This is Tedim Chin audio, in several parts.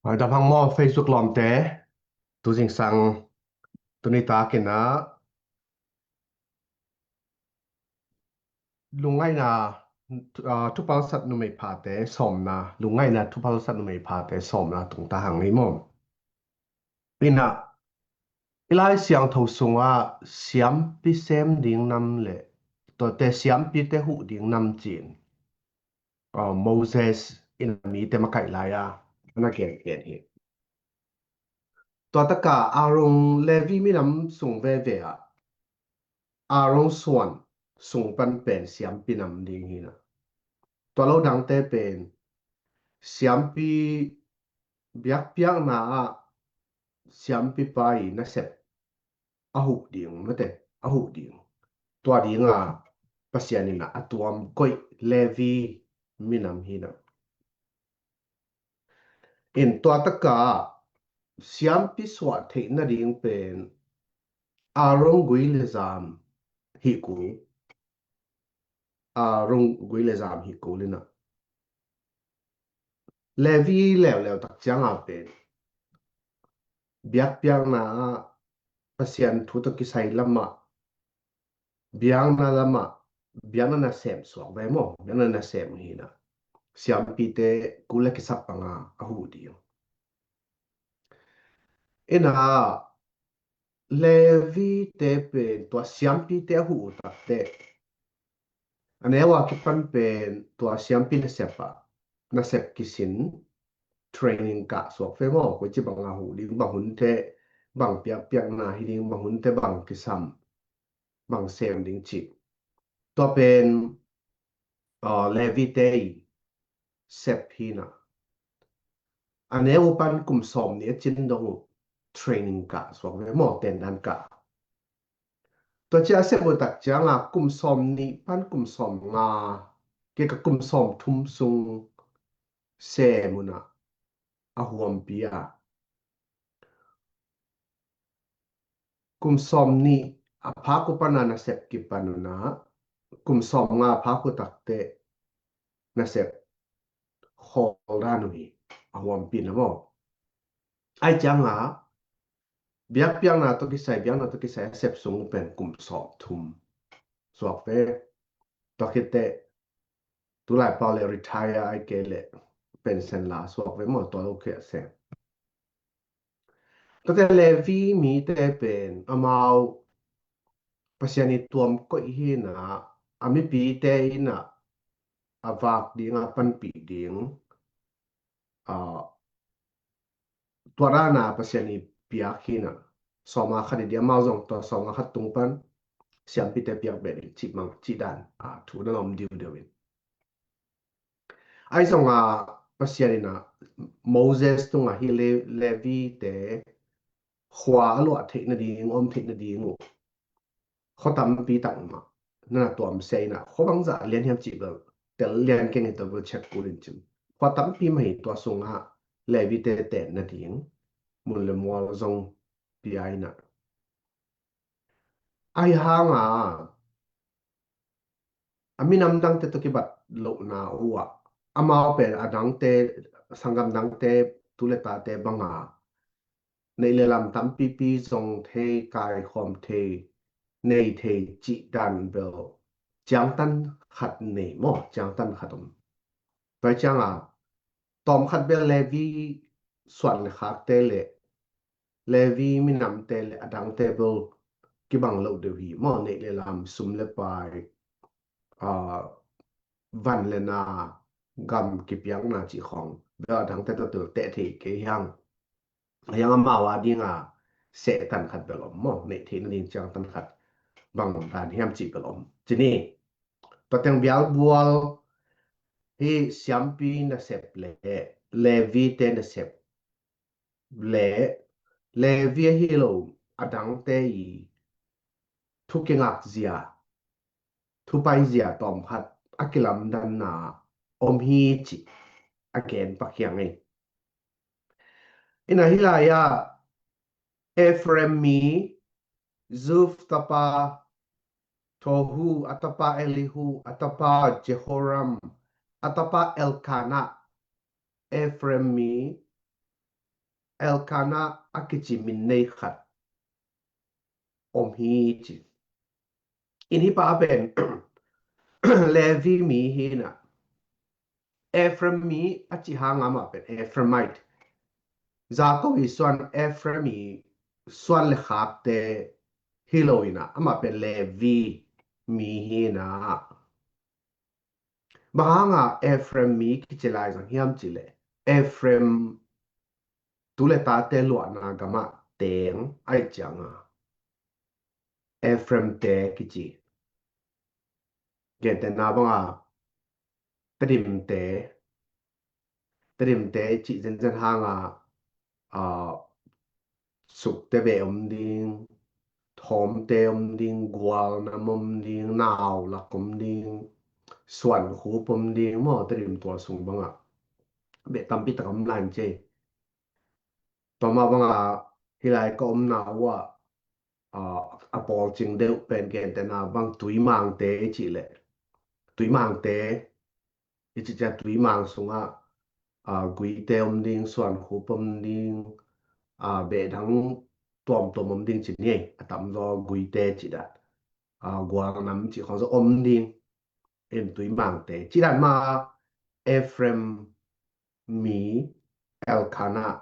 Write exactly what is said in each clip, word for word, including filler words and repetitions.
Oi, dam hang maw Facebook lawmte, tu zingsang tuni takin ah lungngaihna, ah, thupalsat numei phate sawmna, lungngaihna thupalsat numei phate sawmna tung ta hang ei maw. Ina, i Lai Siangtho sungah siampi sem ding nam le tuate siampite huh ding nam ci-in, ah, Moses in mite makaih lai-a na gengen hi. Tua taka Aaron Levi minam sung veve ah Aaron suan sung pan pen siampi nam ding hi na. Tua lo dangte pen siampi biakpiakna ah siampipa i nasep a huh ding, mate, a huh ding. Tua dinga Pasian in a tuam koih Levi minam hi na. In tua taka siampi suah theih nading pen Aaron gui le zam hi kul. Aaron gui le zam hi kul ina. Levi leuleu tak cianga pen biakpiakna ah Pasian thu tawh kisai lamah biakna lamah biakna nasem suak ve maw, biakna nasem hi na. Siampite kul le kisap panga a huh ding. Ina Levi te pen tua siampite a huh uh takte a neu a kipan pen tua siampi nasep ah nasep kisin training kah suak ve maw, koici banga huh ding, bang hunte bang piakpiakna hi ding, bang hunte bang kisam, bang sem ding cih. Tua pen, ah, Levi te i sep hi na. A neu pan kum sawm nih a cin dong uh training kah suak ve maw, tendan kah. Tua cia a sep uh tak cianga kum sawm nih pan kum sawm nga, kei ka kum sawm thum sung sem una a huampi a kum sawm nih a phak uh pana nasep kipan una kum sawm nga a phak uh takte nasep khawl dan uh hi a huampi na maw. Ai cianga biakpiakna tawh kisai, biakna tawh kisai a sep sung uh pen kum sawm thum suak ve. Tua khitte tulai pau le retire ai kei le pension la suak ve maw, tua lo khia se. Tuate Levi mite pen amau Pasian i tuam koih hi na, a mipite ina a vak ding a panpih ding, ah, tua dana Pasian i piak hi na, sawma khat i dia mau zong tua sawma khat tung pan siampite piak beh ding cih mang cih dan, ah, thu na lawm diudeu in. Ai zonga Pasian ina Moses tunga hi Le-, Levi te khua a luah theih nading, om theih nading uh khua tampi tak mah nana tuam se ina, khua bangzah lian hiam cih bel tel lian keng hi tua bel check kul in cin. Khua tampi mah hi tua sunga Levi te ten nading mun le mual zong pia ina. Ahi hanga a minam dangte tawh kibat lohna uh ah amau pen a dangte, sanggam dangte, tu le tate banga neih le lam tampipi zong thei, kaikhawm thei, nei thei cih dan bel ciangtan khat nei maw, ciangtan khat om. Tua cianga tawmkhat bel Levi suan le khakte le Levi minamte le a dangte bel kibang lo deuh hi maw, neih le lam, sum le pai, ah, van le na, gam kipiakna cih khawng bel a dangte tawh tel teh thei kei hiang. Hiang amau a dinga sehtan khat bel om maw, neih theih nading ciangtan khat bang dan hiam cih bel om. Cini tua teng bialbual hi siampi nasep le Levi te nasep le Levi ahi lo a dangte i thu kingak zia, thu pai zia tawmkhat a kilamdanna om hi cih a gen pak hiang ei. Ina hi lai-ah Ephraim mi Zuf tapa Tohu, a tapa Elihu, a tapa Jehoram, a tapa Elkanah, Ephraim mi Elkanah a kici min nei khat om hi ci. In hih pa pen Levi mi hi inah, Ephraim mi a cih hang amah pen Ephraimite, Jakob i suan Ephraim i suan le khakte hi lo inah, amah pen Levi mi hi inah. Bang hanga Ephraim mi kici lai zang hiam cih leh, Ephraim tu le tate luahna gamah teng ahih cianga Ephraimte kici. Gentehna banga Tedim te, Tedim te cih zenzen hanga, a, Sukte beh om ding, Thawmte om ding, Gualnam om ding, Naulak om ding, Suankhup om ding maw, Tedim tual sung bangah beh tampi tak om lai ci. Tua mah banga hih lai ka omna uh ah, a, a pawlcing deuh pen gentehna bang Tuimangte i cih leh, Tuimangte i cih ciang Tuimang sungah, a, Guite om ding, Suankhup om ding, a, behdang tuamtuam om ding ci ni ei, a tamzaw Guite cih dan, a, Gualnam cih khawng zaw om ding. In Tuimangte cih dan mah Ephraim mi Elkanah.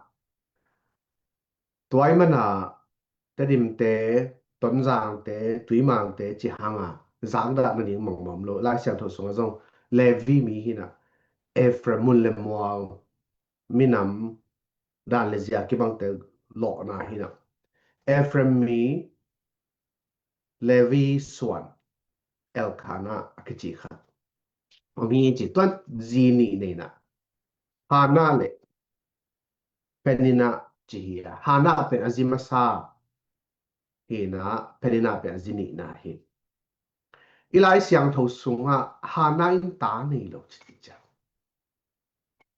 Tua ahih mana Tedimte, Tonzangte, Tuimangte cih hanga zakdah nading mangmang om lo. Lai Siangtho sungah zong Levi mi hi inah, Ephraim mun le mual, minam dan le zia kibangte lawhna hi inah, Ephraim mi Levi suan Elkanah a kici khat om hi ci. Tua zi nih nei inah, Hannah le Peninnah ci hi a, Hannah pen a zi masa hi inah, Peninnah pen a zi nihna hi. I Lai Siangtho sungah Hannah in ta nei lo ci ciang,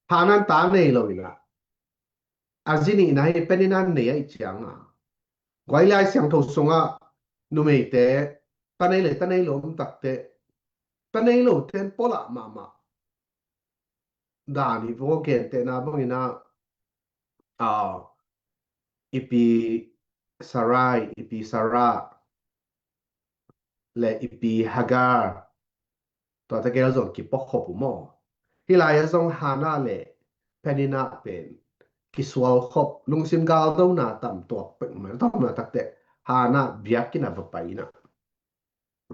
Hannah in ta nei lo inah, a zi nihna hi Peninnah in nei ahih cianga, guai, Lai Siangtho sungah numeite ta nei le ta nei lo om takteh, ta nei lote in pawlah mahmah dan hi. Vawh gentehna bang inah, a, i pi Sarai, i pi Sarah le i pi Hagar, tua tegel zong kipuakhop uh maw. Hih lai-ah zong Hannah le Peninnah pen kisualkhop, lungsim galdona tam tuak peuhmah, tam na takteh Hannah biakinn ah va pai inah,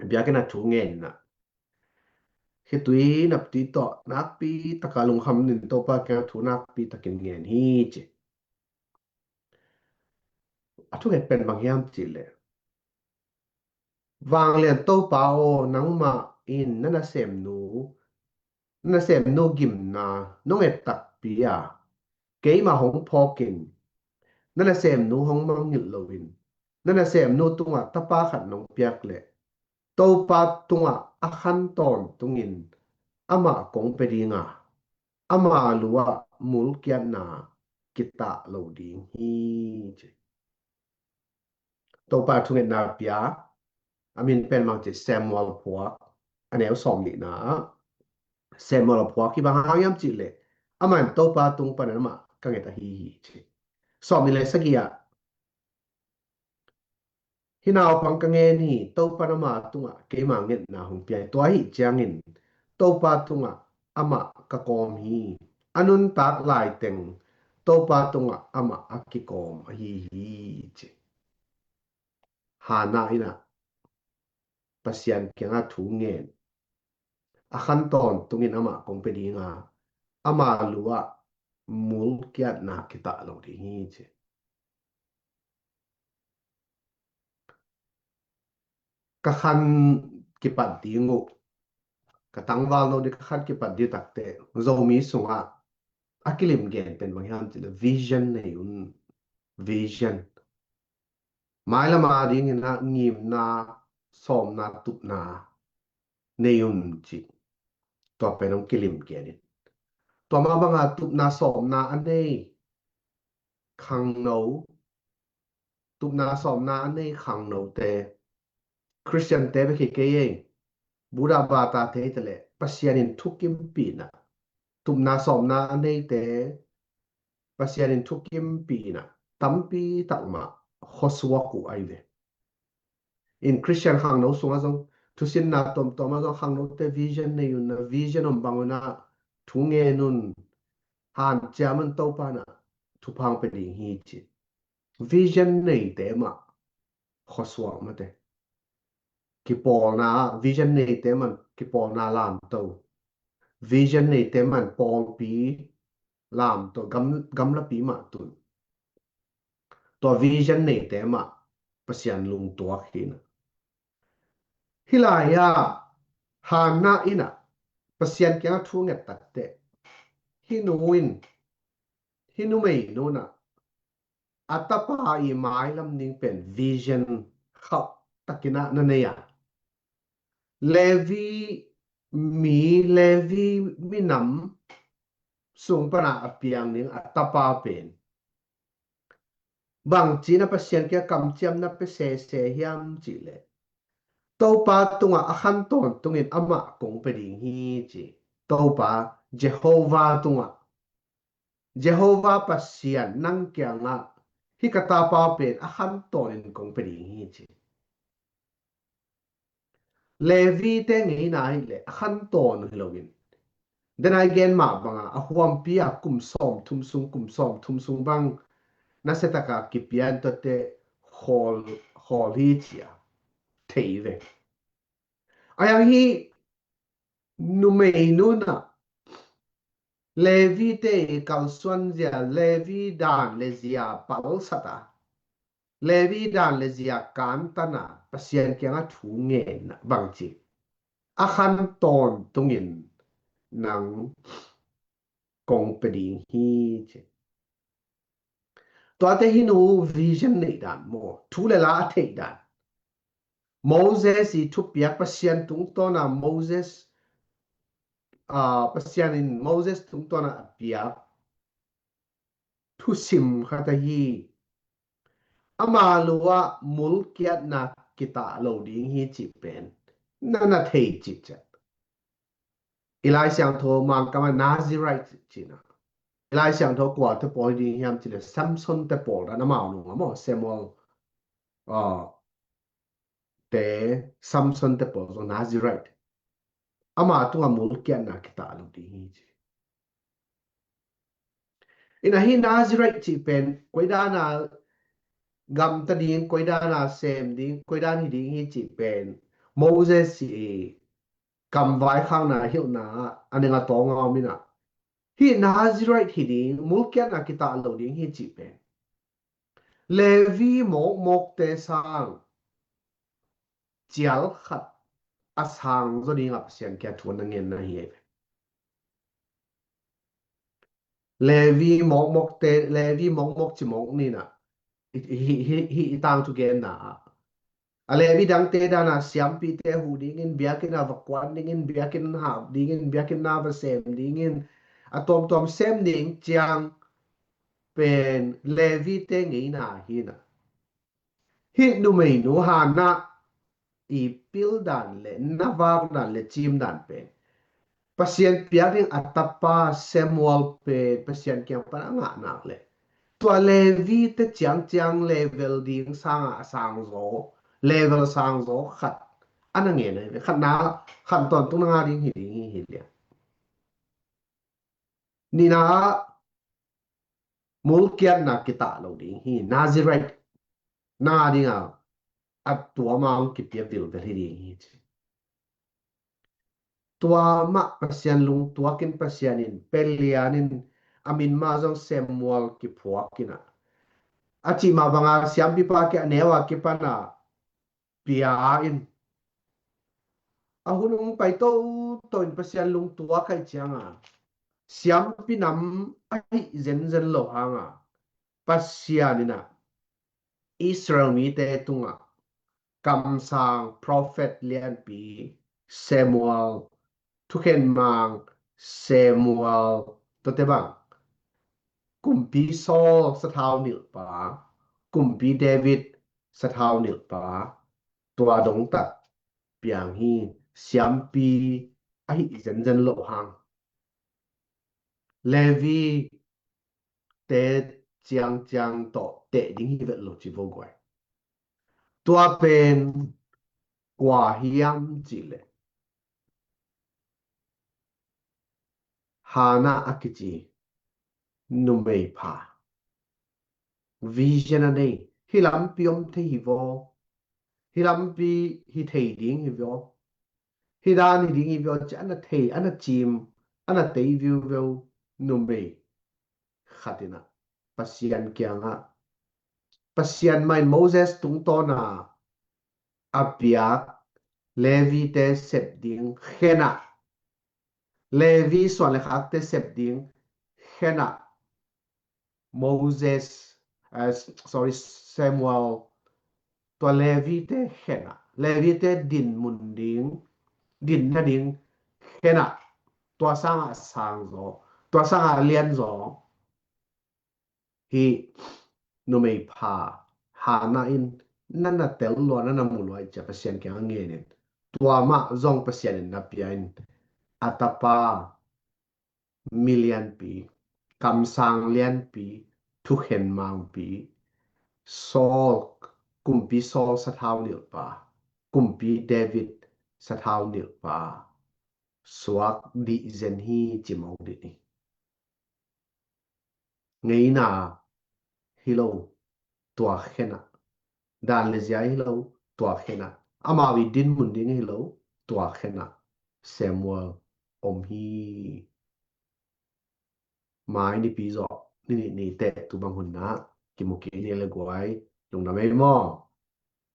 biakinn ah thu ngen inah, khitui naptui tawh nakpi taka lungkham in Topa kiangah thu nakpi takin ngen hi ci. A thunget pen bang hiam cih leh, Vanglian Topa aw, nangmah in na nasemnu, na nasemnu gimna nong et takpi a, keimah hong phawkin, na nasemnu hong mangngilh loin, na nasemnu tungah tapa khat nong piak leh, Topa tungah a khan tawntungin amah kong pia dinga, ama lu-ah mulkiatna kitah lo ding hi ci. Topa thungetna pia, a min pen mang ci Samuel phuak, a neu sawm nihna ah Samuel a phuak hi. Bang hang hiam cih leh, amah in Topa tung panin amah ka nget ahi hi ci. Sawm nih le sagih ah, hih naupang ka ngen hi, Topa in ama tungah keima ngetna hong pia hi. Tua ahih ciangin Topa tungah amah ka kawm hi. A nuntak laiteng Topa tungah amah a kikawm ahi hi ci. Hannah inah Pasian kiangah thu ngen, a khan tawntungin amah kong pia dinga, ama lu-ah mulkiatna kitah lo ding hi ci. Ka khan kipat ding uh, ka tangval no ding ka khan kipat ding uh takteh, Zomi sungah a kilim gen pen bang hiam cih leh vision nei un, vision. Mailam a dingin ah ngimna, sawmna, tupna nei un ci. Tua pen hong kilim gen in. Tua mah banga tupna sawmna a nei khangno, tupna sawmna a nei khangnote, Khristiante bek hi kei ei, Buddha bata te hi ta leh, Pasian in thukimpihna, tupna sawmna a neite Pasian in thukimpi in ah tampi tak mah khuasuak uh ahi ve. In Christian khangno sungah zong, thusinna tuamtuam ah zong khangnote vision nei un ah, vision om bang un ah, thu ngen un, hanciam un, Topa in ah thupha hong pia ding hi ci. Vision neite mah khuasuak mate. Kipawlna, vision neite mah kipawlna lamto. Vision neite mah pawlpi lamto, gam, gamlapi mah tun. Tua vision neite mah Pasian lungtuak hi in ah. Hih lai-ah Hannah in ah Pasian kiangah thu nget takteh, hih nu in, hih numeinu in ah a tapa i mailam ding pen vision khauh takin ah na nei a, Levi mi, Levi minam sung pan ah a piang ding a tapa pen bangci in ah Pasian kiang kamciamna pia sese hiam cih leh, Topa tungah a khan tawntungin amah kong pia ding hi ci. Topa Jehovah tungah, Jehovah Pasian, nang kiangah hih ka tapa pen a khan tawnin kong pia ding hi ci. Levite ngeina hi leh a khan tawn uh hi loin, den a i gen mah bangah a huampi ah kum sawmthum sung, kum sawmthum sung bang nasia taka kipian tuate khawl, khawl hi ci a thei ve. A yang hi numeinu in ah Levite i kalsuan zia, Levi dan le zia palsat a, Levi dan le zia kantan a, Pasian kiangah thu ngen a, bangci, a khan tawntungin nang kong pia ding hi ci. Tuate hih nu vision neih dan maw, thu le la a theih dan. Moses i thupiak, Pasian tungtawn a Moses, ah, Pasian in Moses tungtawn a piak thusim khat ahi. Ama lu ah mulkiatna kitah lo ding hi cih pen na na thei cih ciat. I Lai Siangtho Mangkam ah Nazirite cihna. I Lai Siangtho kuate pawl ding hiam cih leh Samson te pawl dan, amau nung ah maw, Samuel, ah, te, Samson te pawl zong Nazirite. Ama tungah mulkiatna kitah lo ding hi ci. In ah hih Nazirite cih pen koi dan a gamta ding, koi dan a sem ding, koi dan hi ding hi cih pen Moses i kamvaikhakna hilhna ah a neng a tawng a om in ah, hih Nazirite hi ding, mulkiatna kitah lo ding hi cih pen Levi mawkmawkte sang cial khat a sang zaw ding a Pasian kiang thu na ngenna hi. Levi mawkmawkte, Levi mawkmawk ci mawk ni in ah, hih, hih, hih, hih i tangthu genna ah, a Levi dangte dan a siampite huh dingin, biakinn ah va kuan dingin, biakinn hap dingin, biakinn na va sem dingin, a tuamtuam sem ding ciang pen Levite ngeina hi in ah, hih numeinu Hannah i pil dan le na vak dan le cim dan pen Pasian piak ding a tapa Samuel pen Pasian kiang pan a ngah nak leh, tua Levite ciangciang level ding sangah a sang zaw, level sang zaw khat a na ngen ahi ve. Khatna, khan tawntung na ngah ding hi ding hi, hi liang. Nihna ah mulkiatna kitah lo ding hi, Nazirite na ngah ding a, a tua mah hong kipia vilvel hi ding hi ci. Tua mah Pasian lungtuak in, Pasian in pia lian in, a min mah zong Samuel kiphuak in ah, a cih mah bang a siampipa kiang a neu a kipan a pia in, a hun hong pai toto in Pasian lungtuak ahih ciang a, siampi nam ahih zenzen lo hang a, Pasian in ah Israel mite tungah kamsang prophet lianpi Samuel, thukhen mang Samuel, tuate bang, kumpi Saul sathau nilhpa, kumpi David sathau nilhpa, tua dong tak piang hi. Siampi ahih zenzen lo hang, Levi te ciangciang tawh teh ding hi vet lo ci vo guai. Tua pen kua hiam cih leh Hannah a kici numei pha, vision a nei, hih lampi om thei hi vo, hih lampi hi thei ding hi vo, hih dan hi ding hi vo ci a na thei, a na cim, a na tei viuveu numei khat in ah Pasian kiangah, Pasian mah in Moses tungtawna a piak Levi-te sep ding khen ah, Levi suan le khakte sep ding khen ah Moses, eh, sorry, Samuel, tua Levi-te khen ah, Levi-te din mun ding, din nading khen ah, tua sangah sang zaw, tua sangah lian zaw hi numei pha Hannah in na na tel lua, na na mu lua i cia Pasian kiangah ngen in, tua mah zong Pasian in na pia in, a tapa milianpi, kamsang lianpi, thukhen mangpi, Saul, kumpi Saul sathau nilhpa, kumpi David sathau nilhpa suak dih zen hi ci mawk dih ni. Ngeina hi lo, tua khen ah, dan le zia hi lo, tua khen ah, amau i din mun ding hi lo, tua khen ah Samuel om hi. Mai nipi zawh ni nih ni teh tu bang hun ah kimu kik ni le guai, lungdam ei maw.